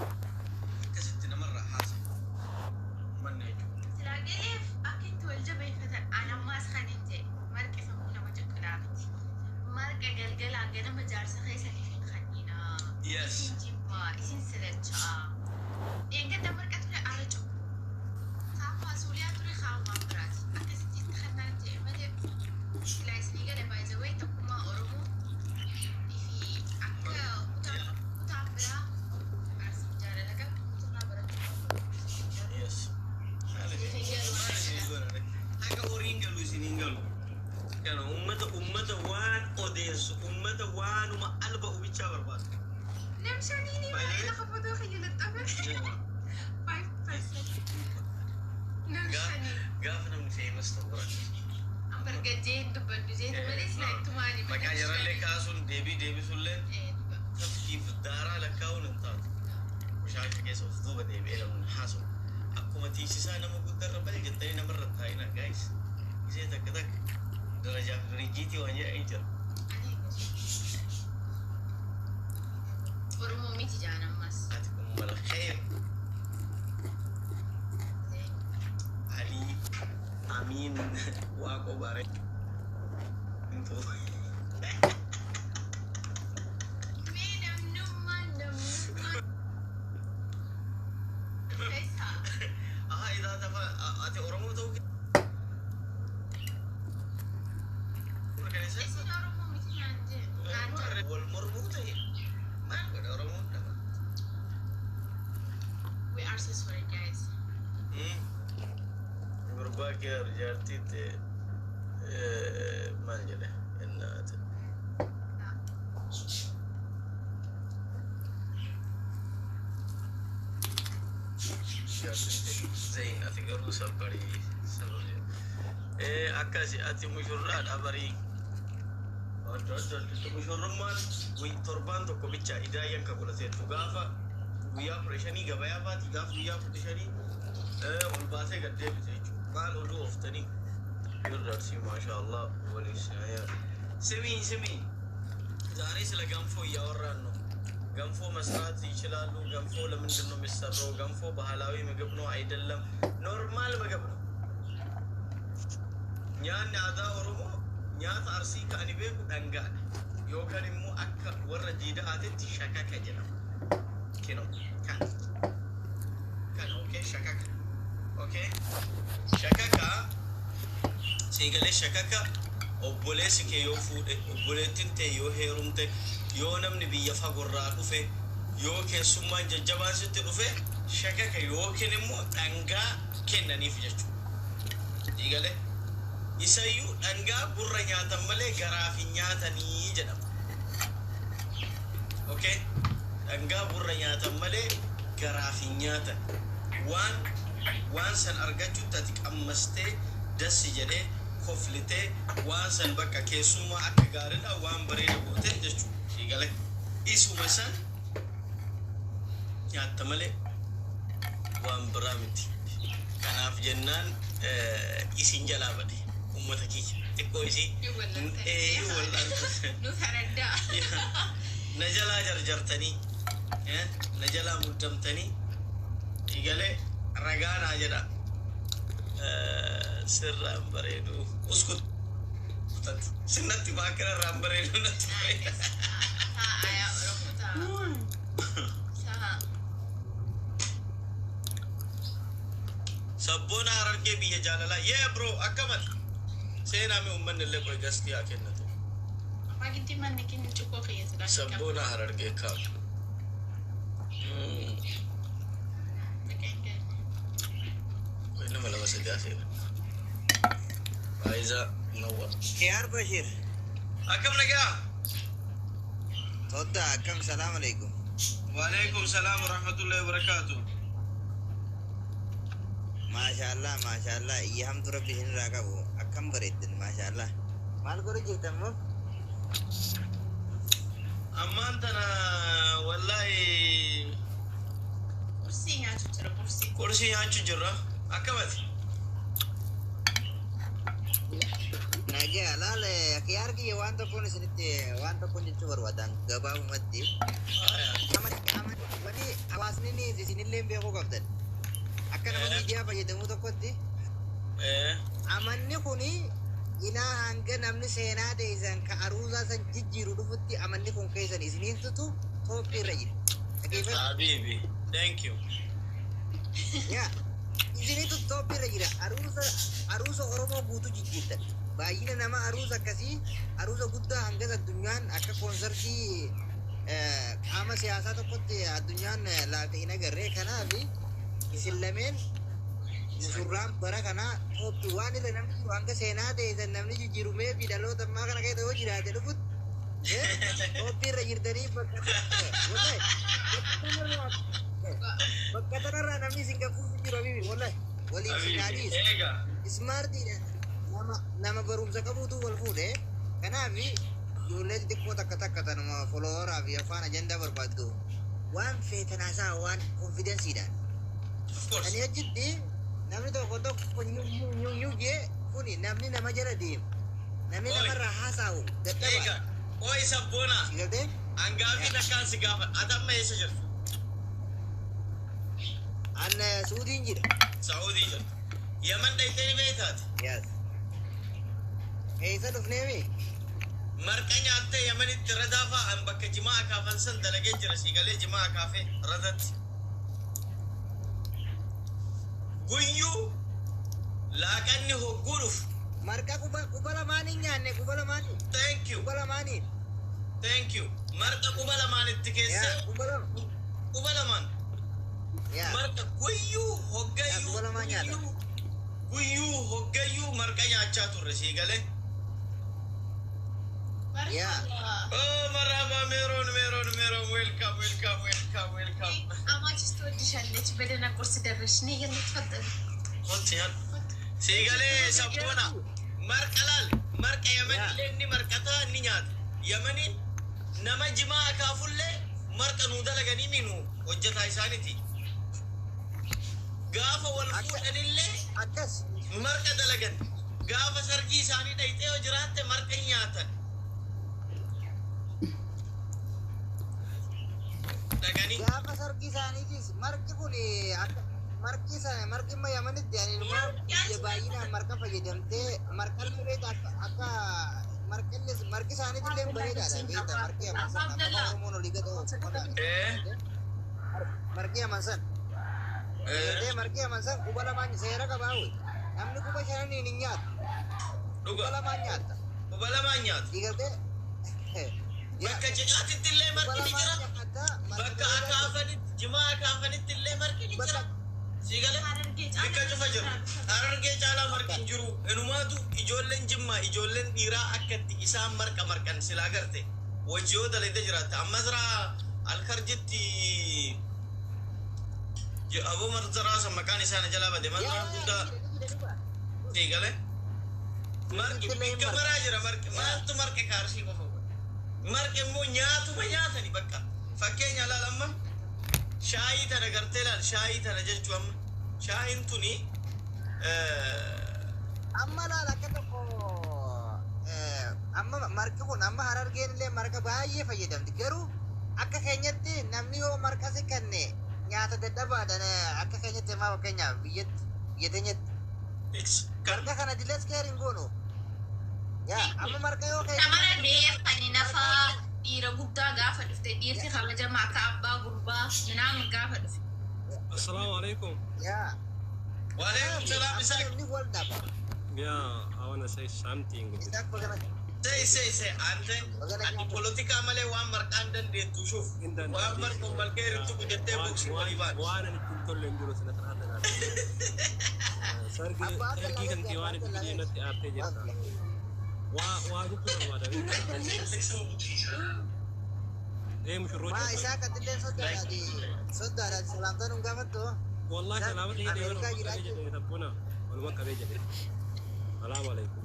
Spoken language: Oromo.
Akkasitti namarraa haasa'u uummanni jechuudha. Silaa galeef akka itti wal jabeeffatan an ammaas kan hin jedhe marqi sammuu nama cuqqulaa miti. Marqa galgalaa ganama jaarsa keessaniif hin kenninaa. Yes. Isin jibbaa, isin silachaa. Dheengadda marqa ture ara cuqqu. Kaan faasuuliyaa ture kaan waan biraati. Akkasitti itti kennaan jedhe malee silaa isinii gale baay'ee tokkummaa Oromoo fi akka kutaan biraa Arsiif jaalala qabdu kuturraa barachuu qabu. Yes. Haga horiin galu isin hin galu. Kana ummata waan odeessu, ummata waanuma alba ubichaa barbaadu. Namshaniini baay'ee lafa footoo kiyya laxxafe. 5%. Namshanii. Gaafa namni famous ta'u barata. Ambargajjee hin dubbadhu jeeti malee silaa ittumaani. Maqaa jarallee kaasuun deebii deebisuullee tafkiif daaraa lakkaa'uun hin taatu. Bishaan keessa of duuba deebi'ee namni haasa'u. Akkuma tiisisaa nama guddarra bale jettanii namarra taa'ina guys. Isee takka takka darajaaf dirijiitii waan jedhanii jira. Oromoo miti jaan ammas. Ati kun mala kheer. Ali Amin Waaqoo Baaree. Mee namnummaan keessa. Aha, idaa tafa ati Oromoo ta'uu mirkaneessa. Isin Oromoo miti naan jee. Wal mormuu ta'e maal godha Oromoon dhaba. We are so sorry, guys. Gurbaa kee jaartii ta'e maal jedhe innaati. Zain ati garuu sabbarii sabbarii. Akkasi ati mushurraadha barii. Mushurrummaan torbaan tokko bicha idaayyan ka godhateettu gaafa guyyaa 15 gabayaa baati, gaafa guyyaa 15 ol baasee gad deebite jechuudha. Maal oduu ooftanii? Yurdarsi maasha Allah waliin ስሚ ስሚ፣ ዛሬ ስለ ገንፎ እያወራን ነው። ገንፎ መስራት ይችላሉ? ገንፎ ለምንድን ነው የሚሰራው? ገንፎ ባህላዊ ምግብ ነው አይደለም? Normal ምግብ ነው። Nyaanni aadaa Oromoo, nyaata Arsii ka ani beeku dhangaadha. Yookaan immoo akka warra diida'aatitti shakaka jedhama. Kino kan kan okay, shakaka, okay, shakaka siigalee. Shakaka obboleessi kee yoo fuudhe, obboleettiin tee yoo heerumte, yoo namni biyya fagorraa dhufe, yoo keessummaan jajjabaan sitti dhufe, shakaka yookiin immoo dhangaa kennaniif jechuudha. Siigalee isayyuu dhangaa gurra nyaatan malee garaaf hin nyaatanii jedhama. Okay? Dhangaa gurra nyaatan malee garaaf hin nyaatan. Waan san argachuutti ati qammastee dassi jedhee koflitee waan san bakka keessummaa akka gaariidha waan bareeda gootee jechuudha. Siigalee. Isuma san nyaatta malee waan biraa miti. Kanaaf jennaan isin jalaa bade uummata kiyya xiqqoo isii. Nu taraddaa. Na jalaa jarjartanii, na jalaa muddamtanii igalee ragaanaa jedha. Sirraan bareedu uskut sinnatti baakira irraan bareedu natti. Yaa Oromoo ta'a. Ta'a. Sabboona Harargee biyya jaalalaa yee bro, akkamati seenaa mi uummanni illee qoy gastii haa kennatu. Afaan giddii manni keenya cuqqoo keessa. Sabboona Harargee kaa'u. Qoy nama lama sadii haa seena. Faayiza Nawwar. Kiyaar Bashir. Akkam nagaa? Todda akkam, salaam alaikum. Waalaikum salaam wa rahmatullahi wa barakaatu. Maashaallah, maashaallah, iyya hamtu rabbi isinirraa qabu, akkam bareeddan, maashaallah. Maal godhu jirtan moo? Ammaan tana wallaahi Qursii nyaachuu jira, qursii. Qursii nyaachuu jirra. Akkamati? Nagaa laal kiyaar kiyya, waan tokkoon isinitti waan tokkoon jechuu barbaadan gabaabumatti. Wani hawaasni Guys, isinillee beekuu qabdan. Akka nama miidiyaa fayyadamuu tokkotti amanni kuni ilaa hanga namni seenaa teessan ka aruusaa san jijjiiru dhufutti amanni kun keessan isiniintutu toophii irra jira. Dhageeffadhu. Habibi, thank you. Yaa, isinitu toophii irra jira. Aruusa, aruusa Oromoo guutuu jijjiirtan. Baay'ina nama aruusa akkasii, aruusa guddaa hangas addunyaan akka koonsartii qaama siyaasaa tokkotti addunyaan laalte hin agarre. Kanaaf isin lameen musurraan bara kanaa toophii waan irra namni jiru hanga seenaa teessan namni jijjiiru meefi dhaloota ammaa kana keessa yoo jiraate dhufutti toophii irra jirtanii bakka, wallahi, bakka tanarraa namni isin gafuuf hin jiru. Habibi, wallahi, waliif isin Habibi, haadhiis. Eega. Smartiidha, nama nama barumsa qabuutu wal fuudhe. Kanaaf ijoollee xixiqqoo takka takka tanuma followeraa fi afaan ajandaa barbaaddu waan feetan haasaa, waan confidenceiidhaan. Of course. Ani achitti namni tokko tokko nyu nyu jee kuni namni nama jala deemu, namni Oi. namarraa haasa'u Eega. dadhaba. Oi sabboona. Si galtee? Hangaafii takkaan si gaafa. Ati amma eessa jirtu? An Suudiin jira. Saa'udii jirtu. Yaman dhayitee ni beektaati? Yes. Eessa dhufneemi? Marqa nyaattee Yamanitti radaa fa'a an bakka jimaa akaafan san dalagee jira, sii galee, jimaa akaafee radatti. Guyyuu laaqanni hogguu dhufu. Marqa quba lamaan hin nyaanne, quba lamaanii. Thank you. Quba lamaanii. Thank you. Marqa quba lamaan itti keessee Yaa, quba lama. Quba lamaan. Yaa. Marqa guyyuu hoggayyuu Yaa, quba lamaan nyaata. Guyyuu guyyuu hoggayyuu marqa nyaachaa turre, sii galee. Yaa. Oh, marhaba Meeroon, Meeroon, Meeroon, welcome, welcome, welcome, welcome. አማችስ ትወድሻለች። በደህና ቁርስ ደረሽ። ነይ يلا تفضلي። Qotti nyaadhu. Sii galee sabboona. Marqa laal, marqa Yamanillee inni marqataa inni nyaata. Yamaniin nama jimaa akaafullee marqa nuu dalaganii minu hojjetaa isaaniiti. Gaafa wal fuudhanillee Akkas. Marqa dalagan. Gaafa sargii isaanii dhayxee yoo jiraatte marqa hin nyaatan. Dhaqanii Gaafa sargii isaaniitis marqi kun akka marqi sana, marqi imma Yamanitti ani immoo biyya baay'inaan marqa fayyadamtee marqallee beekta, akka marqillee marqi isaaniitillee bareedaadha, beekta, marqi Yaman san amma Oromoon olii gad oofu marqi Yaman san beektee, marqi Yaman san quba lamaan seera qabaa wey, namni quba shananiin hin nyaatu, quba lamaan nyaata. Quba lamaan nyaatu. Diigaltee? Bakka cidhaatitti illee Quba marqi ni lamaan jira. nyaata, marqa Bakka bareedaa. akaafanitti, jimaa akaafanitti illee marqi ni jira. Sii galee? Bikka cufa jiru. Harargee caalaa marqi hin jiru. Inumaatu ijoolleen jimmaa, ijoolleen dhiiraa akka itti isaan marqa marqan silaa garte. Wajji yoo dalagde jiraatte. Amma ziraa alkarjitti aboo marzaraa san maqaan isaa na jalaa bade. Marqaan guddaa sii galee? Marqi bikka maraa jira marqi. Maaltu marqe kaarsii qofa godhe? Marqi immoo nyaatuma nyaatani bakka. Fakkeenya laal, amma shaayii tana gartee, laal, shaayii tana jechuu, amma shaayiin tuni Amma laal, akka tokko amma marqi kun, amma Harargeen illee marqa baay'ee fayyadamti, garuu akka keenyatti namni yoo marqa si kenne nyaata dadhabaadhaan akka keenyatti ammaa fakkeenyaaf biyyatti, biyya teenyatti marqa kana dilas keer hin goonu. Yaa, amma marqa yoo Shamara beekani nafaa dhiira guddaa gaafa dhufte, dhiirti kabajamaa akka abbaa gurbaa minaamin gaafa dhufe. Assalamu alaikum. Yaa. Waalaikum salaam, Amma Isaak. namni wal dhaba. Yeah, I want to say something. Isaak, bagana. Say, say, say, ante ati polotikaa malee waan marqaan dandeettu shuf waan marqu malkee irratti gujattee boksii walii baatu. Waan ani ittiin tolle hin jiru sina xiraata. Sargi Abbaa sargii kan kee waan itti fidee natti aartee jirta. Waa waa jechuu barbaada. Ee, mushurroota. Maa Isaak, atillee soddaadhaati, soddaadhaati, salaamtaan nun gaafattu. Wallahi salaamata jedhee Ameerikaa waluma qabee jiraachuu. jedhee, tabbuna waluma qabee jedhee. Salaamu alaikum.